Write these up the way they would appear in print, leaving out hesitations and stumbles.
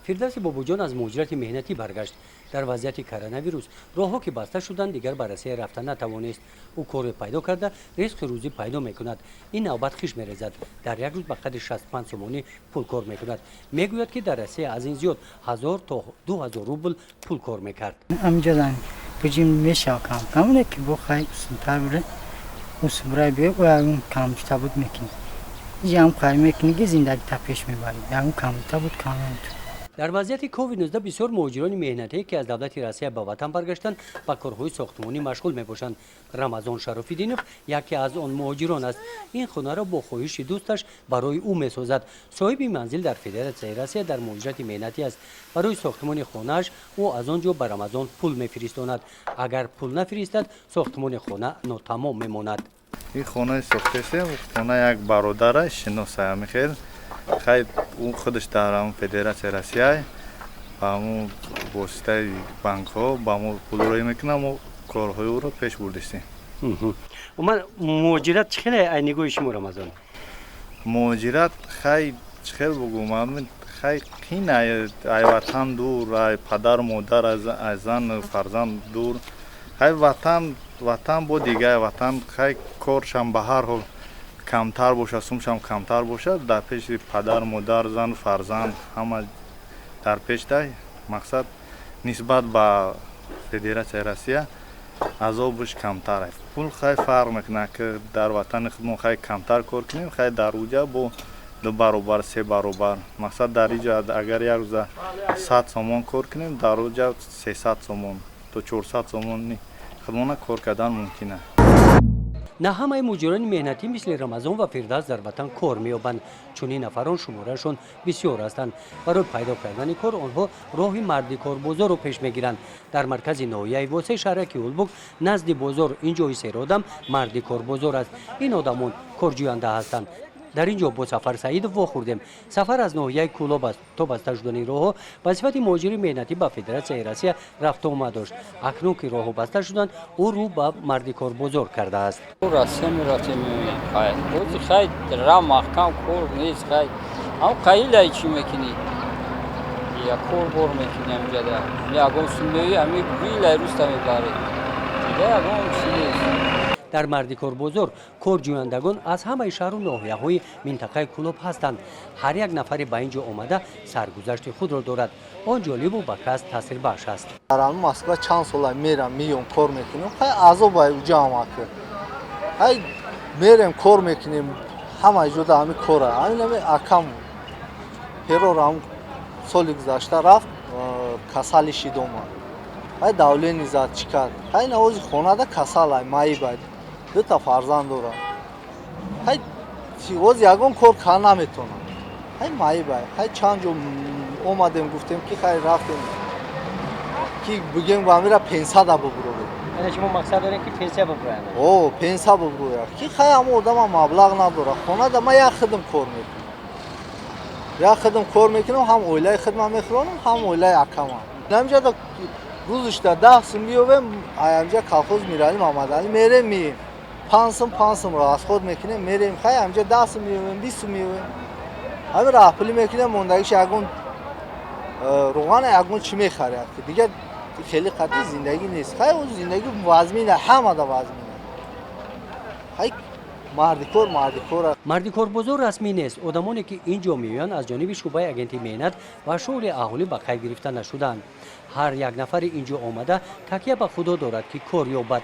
Фирдавси Бобоҷон аз муҳоҷирати меҳнатӣ баргашт. Дар вазъияти коронавирус роҳҳо ки баста шуданд, дигар ба Россия рафта натавонист. Ӯ коре пайдо карда, ризқи рӯзӣ пайдо мекунад. Ин навбат хиш мерезад. Дар як рӯз ба қадри 65 сомонӣ пул кор мекунад. Мегӯяд, ки дар Россия аз ин зиёд, 1000 то 2000 рубл пул кор мекард. Ҳаминҷо буҷим мешава кам кам, ки бо хай усунтар буре, усубрай биё, ягон камтар буд, мекунӣ. Ҷам қай мекунӣ, ки зиндагӣ та пеш мебарӣ. Ягон камтар буд, кам. Дар вазъияти COVID-19 бисёр муҳоҷирони меҳнатие, ки аз давлати Россия ба ватан баргаштанд, ба корҳои сохтмонӣ машғул мебошанд. Рамазон Шарофиддинов яке аз он муҳоҷирон аст. Ин хонаро бо хоҳиши дӯсташ барои ӯ месозад. Соҳиби манзил дар Федератсияи Россия дар муҳоҷирати меҳнатӣ аст. Барои сохтмони хонааш ӯ аз он ҷо ба Рамазон пул мефиристонад. Агар пул нафиристад, сохтмони хона нотамом мемонад. Ин хонаи сохтесем, хона як бародара шиноса, михел хай, ӯ худаш дар ҳамн Федератсияи Россия ба ҳамун воситаи банкҳо ба мо пул роӣ мекунад, мо корҳои ӯро пеш бурдистем. Умуман, муҳоҷират чӣ хеле ай нигоҳи шумо, Рамазон? Муҳоҷират хай, чӣ хел бугум, хай қин, ай ватан дур, ай падару модар, ай зану фарзанд дур. Хай, ватан ватан бо дигар ватан. Хай, коршам ба ҳар ҳол камтар бошад, сумшам камтар бошад, дар пеши падару модар, зану фарзанд ҳама дар пешдай. Мақсад, нисбат ба Федератсияи Россия азобаш камтар аст. Пул хай фарқ мекунад, ки дар ватани худмон хай камтар кор кунем, хай дар уҷа бо ду баробар, се баробар. Мақсад, дар иҷа агар як рӯза 100 сомон кор кунем, дар уҷа 300 сомон то 400 сомони худмона кор кардан мумкин аст. На ҳамаи муҳоҷирони меҳнатӣ мисли Рамазон ва Фирдавс дар ватан кор меёбанд. Чунин нафарон шумораашон бисёр ҳастанд. Барои пайдо кардани кор онҳо роҳи мардикорбозорро пеш мегиранд. Дар маркази ноҳияи Восе, шаҳраки Улбук, назди бозор, ин ҷои серодам мардикорбозор аст. Ин одамон корҷӯянда ҳастанд. Дар ин ҷо бо Сафар Саидов вохӯрдем. Сафар аз ноҳияи Кӯлоб аст. То баста шудани роҳҳо ба сифати муҳоҷири меҳнатӣ ба Федератсияи Россия рафту омад дошт. Акнун ки роҳҳо баста шуданд, ӯ рӯ ба мардикорбозор кардааст. Россия мерафтем, хай бози, хай ра маҳкам, кор нест. Хай, ҳам қаилай чӣ мекунӣ, я кор бор мекунӣ. Ҳамҷада ягон сум меои, ҳами вилай руста мебарӣ, дига ягон чӣ нест. Дар мардикорбозор корҷӯяндагон аз ҳамаи шаҳру ноҳияҳои минтақаи Кӯлоб ҳастанд. Ҳар як нафаре ба ин ҷо омада саргузашти худро дорад. Он ҷолибу ба кас таъсирбахш аст. Дар ҳамн Москва чанд сола мерам, миём, кор мекунем. Хай, азобай уҷа ҳамаки. Хай, мерем, кор мекунем, ҳама ҷода ҳами кора. Ҳамин ҳами акам перор ҳам соли гузашта рафт, касали шид, омад. Хай, давление зад, чӣ кард. Хай, навози хонада касалай, маибай, дута фарзанд дорам. Хай, оз ягон кор кар наметонам. Хай, маибай. Хай, чанд ҷо омадем, гуфтем, ки хай, рафтем, ки бигем ба амира пенсада бубурорем. Яъне шумо мақсад дорем, ки пенсия бубуранд? О, пенсия бубурояд, ки хай, ҳамо одама маблағ надорад. Хонада ма як хидм кор мекунам, як хидм кор мекунам, ҳам оилаи хидма мехӯронам, ҳам оилаи акамам. Ҳамҷада рӯзишда 10 сум меёбем, аямҷа колхоз Мирали Мамадалӣ мерем, мием, 5 сум, 5 сум расход мекунем, мерем. Хай, ҳамҷа 10 сум меёбем, 20 сум меёбем, ҳамин раҳпулӣ мекунем, мондагиш ягон руғана, ягон чӣ мехаряд, ки дигар хеле қатъи зиндагӣ нест. Хай, зиндагӣ вазмина, ҳамада вазмина. Хай, мардикор мардикор. Мардикорбозор расмӣ нест. Одамоне, ки ин ҷо меоянд, аз ҷониби шӯъбаи агентии меҳнат ва шуғли аҳолӣ ба қайд гирифта нашудаанд. Ҳар як нафари ин ҷо омада такя ба Худо дорад, ки кор ёбад.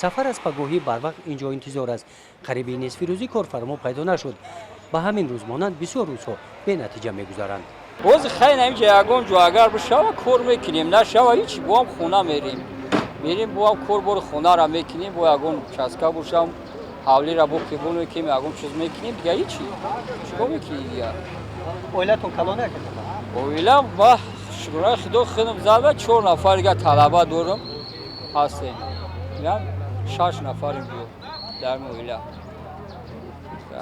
Сафар аз пагоҳӣ барвақт ин ҷо интизор аст. Қариби нисфи рӯзӣ корфармо пайдо нашуд. Ба ҳамин рӯз монанд бисёр рӯзҳо бенатиҷа мегузаранд. Боз хай, намиҷа ягон ҷо агар бишава, кор мекунем, нашава, ҳеч, боам хона мерем. Мерем, боам кор бори хонара мекунем, бо ягон часка бошам, ҳавлира бо қибул мекунем, ягон чиз мекунем, дига ҳичи, чикор мекунӣ дига? Оилатон калона? Оилам ба шукрои Худо, худам зада, чор нафар дига талаба дорам, ҳастем, шаш нафарем бо дар оила.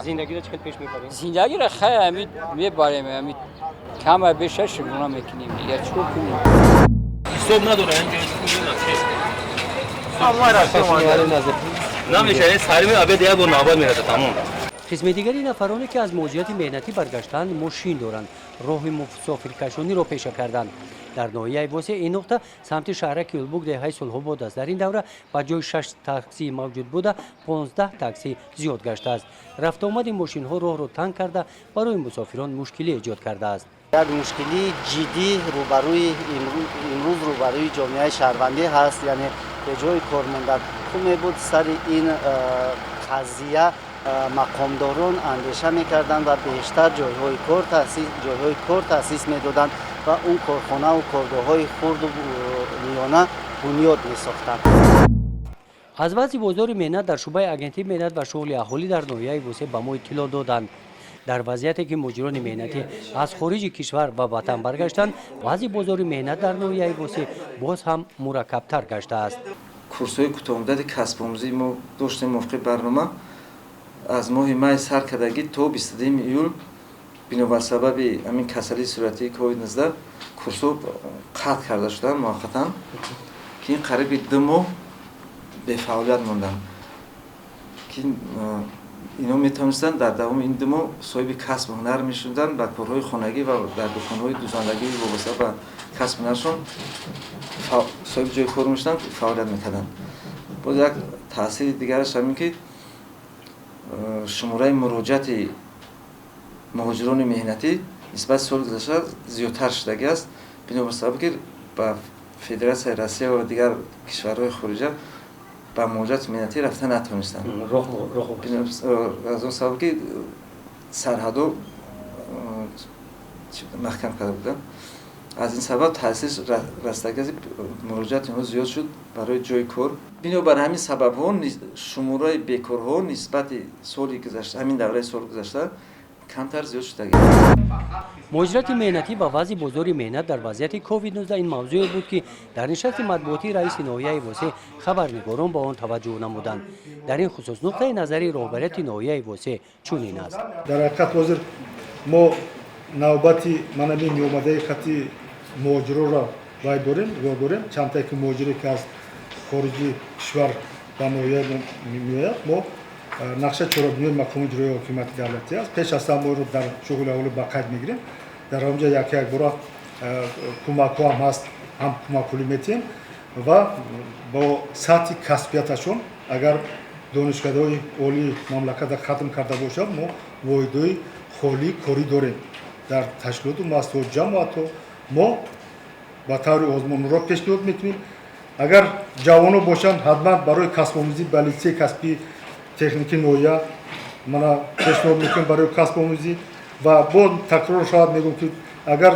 Зиндагиро чӣ хел пеш мебарем? Зиндагиро хай, ами мебарем, ами кама беша шукрона мекунем, дига чикор кунем? Ҳисоб надора. Намешава, сарми обед як бор навбат мераса, тамом. Қисми дигари нафароне, ки аз муҳоҷирати меҳнатӣ баргаштаанд, мошин доранд, роҳи мусофиркашониро пеша карданд. Дар ноҳияи Восе ин нуқта самти шаҳраки Улбук, деҳаи Сулҳобод аст. Дар ин давра ба ҷои шаш таксӣ мавҷуд буда, 15 таксӣ зиёд гаштааст. Рафтуомади мошинҳо роҳро танг карда, барои мусофирон мушкилӣ эҷод кардааст. Як мушкилии ҷиддӣ рӯбарӯи имрӯз рӯбарӯи ҷомеаи шаҳрвандӣ ҳаст, яъне беҷои кор мондан. Хуб мебуд, сари ин қазия мақомдорон андеша мекарданд ва бештар ҷойҳои кор таъсис медоданд ва он корхонаву коргоҳҳои хурду миёна бунёд месохтанд. Аз вазъи бозори меҳнат дар шӯъбаи агентии меҳнат ва шуғли аҳолӣ дар ноҳияи Восе ба мо иттилоъ доданд. Дар вазъияте ки муҳоҷирони меҳнатӣ аз хориҷи кишвар ба ватан баргаштанд, вазъи бозори меҳнат дар ноҳияи Восе боз ҳам мураккабтар гаштааст. Курсҳои кӯтоҳмуддати касбомӯзӣ мо доштем. Мувофиқи барнома, аз моҳи май сар кардагӣ то 22 июл, бинобар сабаби ҳамин касалии сироятии COVID-19, курсҳо қатъ карда шуданд муваққатан, ки ин қариби 2 моҳ бефаъолият монданд, ки ино метавонистанд дар давоми ин 2 моҳ соҳиби касбу ҳунар мешуданд, ба корҳои хонагӣ ва дар дуконҳои дузандагӣ вобаста ба касбу ҳунаршон соҳиби ҷои кор мешуданд, фаъолият мекарданд. Боз як таъсири дигараш ҳамин, ки шумораи муроҷиати муҳоҷирони меҳнатӣ нисбати соли гузашта зиёдтар шудагӣ аст, бинобар сабабе ки ба Федератсияи Россия ва дигар кишварҳои хориҷа ба муҳоҷирати меҳнатӣ рафта натавонистанд, аз он сабаб ки сарҳадҳо маҳкам карда буданд. Аз ин сабаб таъсир растагӣ, муроҷиати онҳо зиёд шуд барои ҷои кор. Бинобар ҳамин сабабҳо, шумораи бекорҳо нисбати соли гузашта, ҳамин давраи соли гузашта, камтар зиёд шудагӣ. Муҳоҷирати меҳнатӣ ва вазъи бозори меҳнат дар вазъияти COVID-19 — ин мавзӯе буд, ки дар нишасти матбуотии раиси ноҳияи Восе хабарнигорон ба он таваҷҷӯҳ намуданд. Дар ин хусус нуқтаи назари роҳбарияти ноҳияи Восе чунин аст. Дар ҳақиқат, ҳозир мо навбати манами меомадаи хати муҳоҷироро вай дорем, ё дорем чандтае ки муҳоҷире, ки аз хориҷи кишвар ба ноҳия меояд. Мо нақша чорабиниҳои мақоми иҷроии ҳокимияти давлатӣ аст. Пеш аз ҳама моро дар шуғли аҳолӣ ба қайд мегирем. Дар ҳамҷа як якбора кӯмакҳо ҳам ҳаст, ҳам кӯмакпулӣ метиҳем ва бо сатҳи касбияташон, агар донишкадаҳои олии мамлакатро хатм карда бошад, мо воҳидҳои холии корӣ дорем дар ташкилоту муассисаҳо, ҷамоатҳо. Мо ба таври озмунро пешниҳод мекунем. Агар ҷавоно бошанд, ҳатман барои касбомӯзӣ ба литсеи касбии техникии ноҳия мана пешниҳод мекунем барои касбомӯзӣ. Ва бо такрор шояд мегӯм, ки агар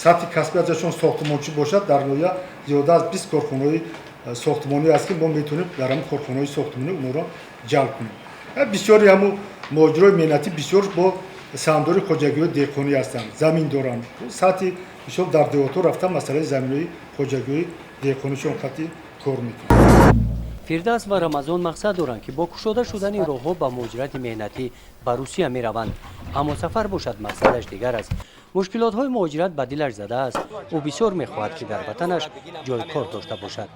сатҳи касбияташон сохтмончӣ бошад, дар ноҳия зиёда аз 20 корхонаҳои сохтмонӣ аст, ки мо метавонем дар ҳамин корхонаҳои сохтмонӣ онҳоро ҷалб кунем. Бисёри ҳамун муҳоҷирои меҳнатӣ бисёр бо саҳмдори хоҷагиҳои деҳқонӣ ҳастанд, замин доранд. Сатҳи бисёр дар деҳотҳо рафта, масъалаи заминҳои хоҷагиҳои деҳқонишон қатъи кор мекунанд. Фирдавс ва Рамазон мақсад доранд, ки бо кушода шудани роҳҳо ба муҳоҷирати меҳнатӣ ба Русия мераванд. Аммо Сафар бошад, мақсадаш дигар аст. Мушкилотҳои муҳоҷират ба дилаш задааст. Ӯ бисёр мехоҳад, ки дар ватанаш ҷои кор дошта бошад.